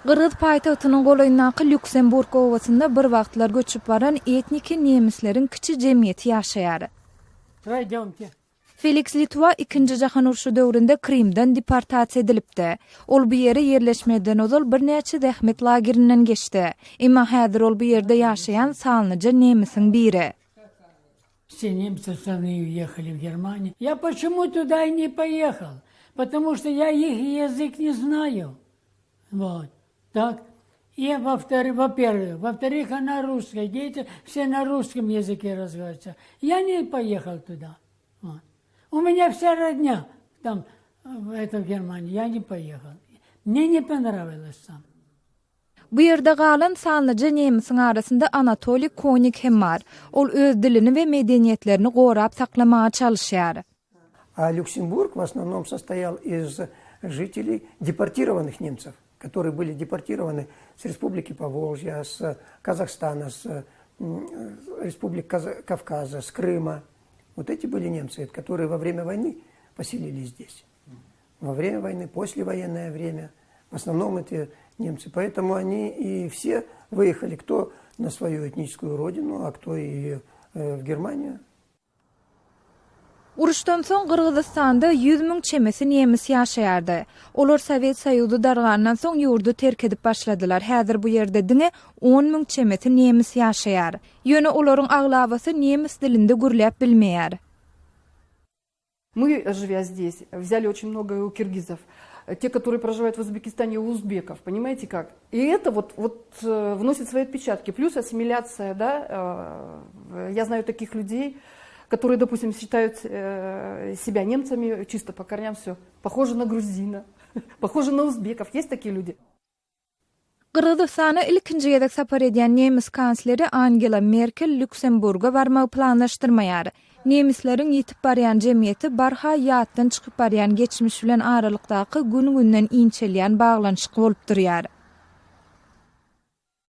Gyrgyz paýtagtynyň golaýyndaky Lýuksemburg obasynda bir wagtlar göçüp baran etniki nemisleriň kiçi jemgyýeti ýaşaýar. Feliks Litwa Ikinji jahan urşy döwründe Krymdan deportasiýa edilipdi. Ol bu ýere ýerleşmezden ozal birnäçe zähmet lagerinden geçdi. Emma häzir ol bu ýerde ýaşaýan sanlyja nemisiň biri. Все немцы основные уехали в Германию. Я почему туда и не поехал? Потому что я их язык не знаю. Вот. Так. И во-вторых, во-первых, во-вторых, она русская, дети все на русском языке разговаривают. Я не поехал туда. Вот. У меня вся родня там, это в Германии, я не поехал. Мне не понравилось там. Bu ýerde galan sanlyja nemisiň arasynda Anatoliý Konik hem bar. Ol öz dilini we medeniýetlerini gorap saklamaga çalyşýar. A Lýuksemburg w osnovnom sostoýal iz žitelей deportirovannych nemcew, которые были deportirovany s Respubliki Powolžýa, s Kazahstana, s Respublik Kawkaza, s Kryma. Вот эти были немцы, которые во время войны поселились здесь. Во время войны, послевоенное время. В основном это немцы. Поэтому они и все выехали, кто на свою этническую родину, а кто и в Германию. Uruşdan soň Gyrgyzystanda 100 000 çemesi nemis ýaşaýardy. Olar Sowet Soýuzy dargandan soň ýurdy terk edip başladylar. Häzir bu ýerde diňe 10 000 çemesi nemis ýaşaýar. Ýöne olaryň aglabasy nemis dilinde gürläp bilmeýär. Мы, живя здесь, взяли очень много у киргизов. Те, которые проживают в Узбекистане, у узбеков, понимаете как? И это вот, вот вносит свои отпечатки. Плюс ассимиляция, да, я знаю таких людей, которые, допустим, считают себя немцами, чисто по корням все, похожи на грузина, похожи на узбеков. Есть такие люди? Gyrgyzystana ilkinji gezek sapar edýän nemes kansleri Angela Merkel Lýuksemburga barmagy planlaşdyrmaýar. Nemisleriň ýitip barýan jemgyýeti barha ýatdan çykyp barýan geçmiş bilen aralykdaky gün-günden inçelýän baglanyşyk bolup durýar.